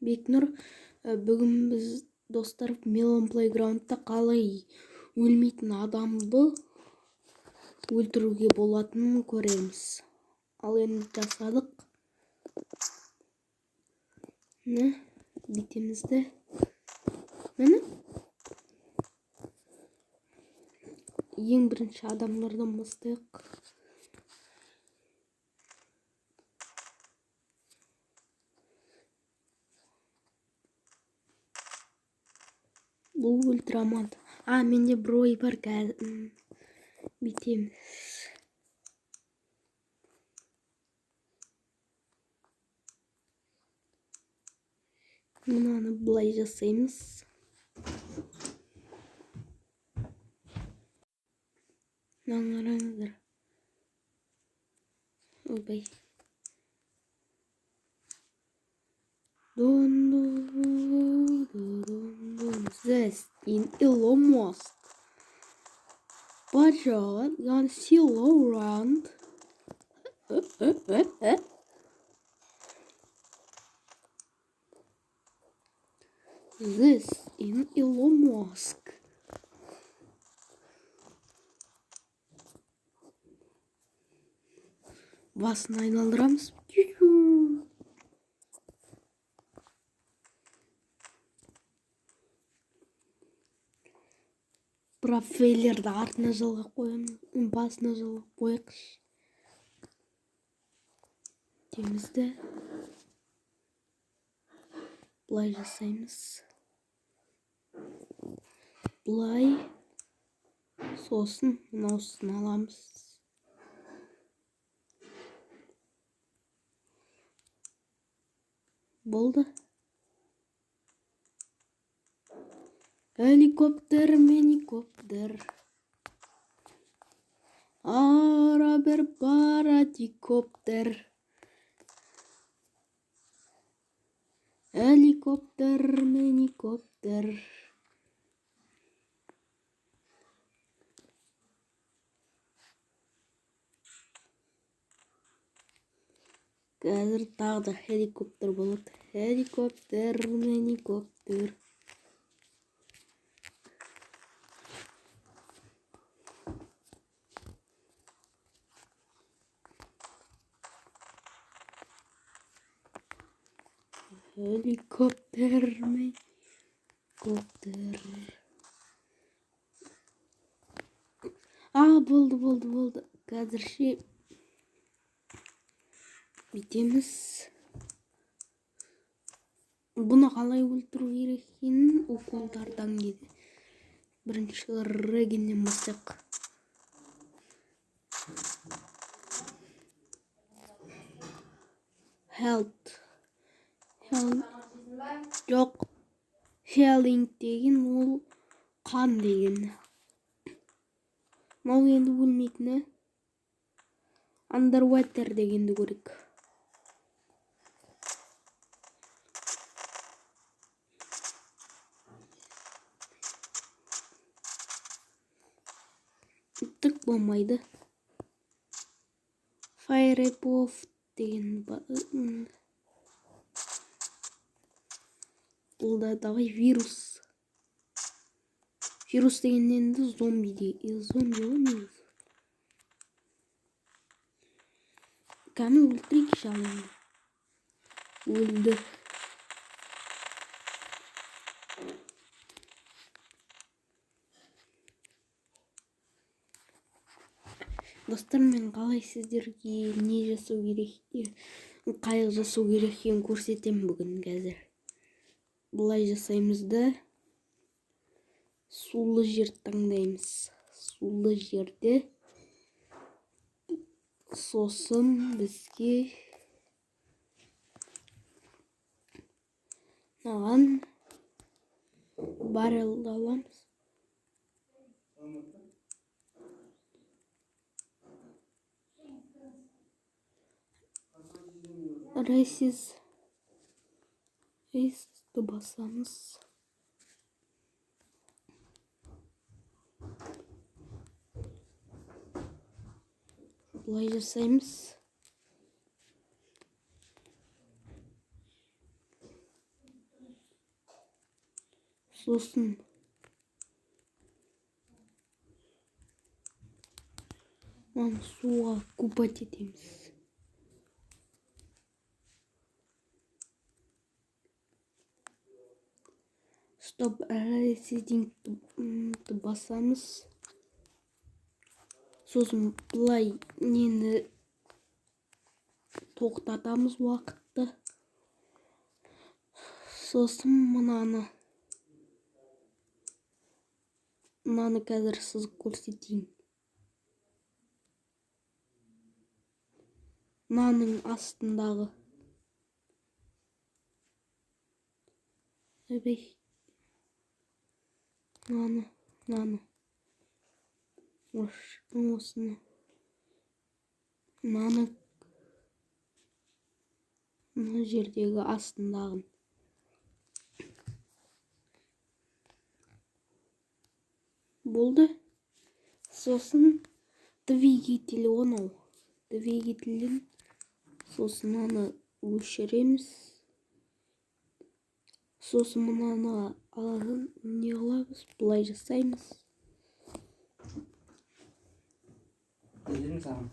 Бекнұр. Бүгін біз, достар, Melon Playground'та қалай өлмейтін адамды өлтіруге болатынын көреміз. Ал енді жасадық. Міне, бүйтеміз де. Міне. Ең бірінші адамдардан бастайық. Бұл өлтіре алмады. А, менде бір ой бар қазір. Бүйтеміз. Мынаны былай жасаймыз. Мынаны қараңыздар. Ойбай. Дон дон дон дон. This in Elon Musk. But you're gonna see around. This in Elon Musk. Басын айналдырамыз. Пропеллерді артына жалғап қоямыз, басына жалғап қояйықшы. Темізді былай жасаймыз. Былай, сосын мынаусын аламыз. Болды. Helikopter, helikopter. Ара бір парадикоптер. Helikopter, helikopter. Қазір тағы да helikopter болады. Helikopter, helikopter. Helikopter, helikopter. А, болды, болды, болды. Қазірше бүйтеміз. Бұны қалай өлтіру керек екенін уколдардан келді. Бірінші регеннен бастайық. Health. Жоқ. Healing деген ол қан деген. Мынау енді өлмейтіні. Underwater дегенді көрейік. Түк болмайды. Fire above деген бұл да давай вирус. Вирус деген енді зомби де. Зомби ғой негізі. Кәні өлтірейікші ал енді. Өлді. Достар, мен қалай сіздерге не жасау керек, қайық жасау керек екенін көрсетемін бүгін қазір. Былай жасаймыз да, сулы жер таңдаймыз. Сулы жерде сосын бізге мынаған баррелді аламыз. Рейсіз басамыз. Былай жасаймыз. Сосын мынаны суға купать етеміз. Стоп резидентті басамыз. Сосын былай нені тоқтатамыз уақытты. Сосын мынаны қазір сызып көрсетейін. Мынаның астындағы. Ойбай. Мынаны. Осыны. Мынаны. Мына жердегі астындағын. Болды. Сосын двигатель анау. Двигательден сосын аны өшіреміз. Сосын мынаны алатын не қыламыз? Былай жасаймыз. Dedim sana.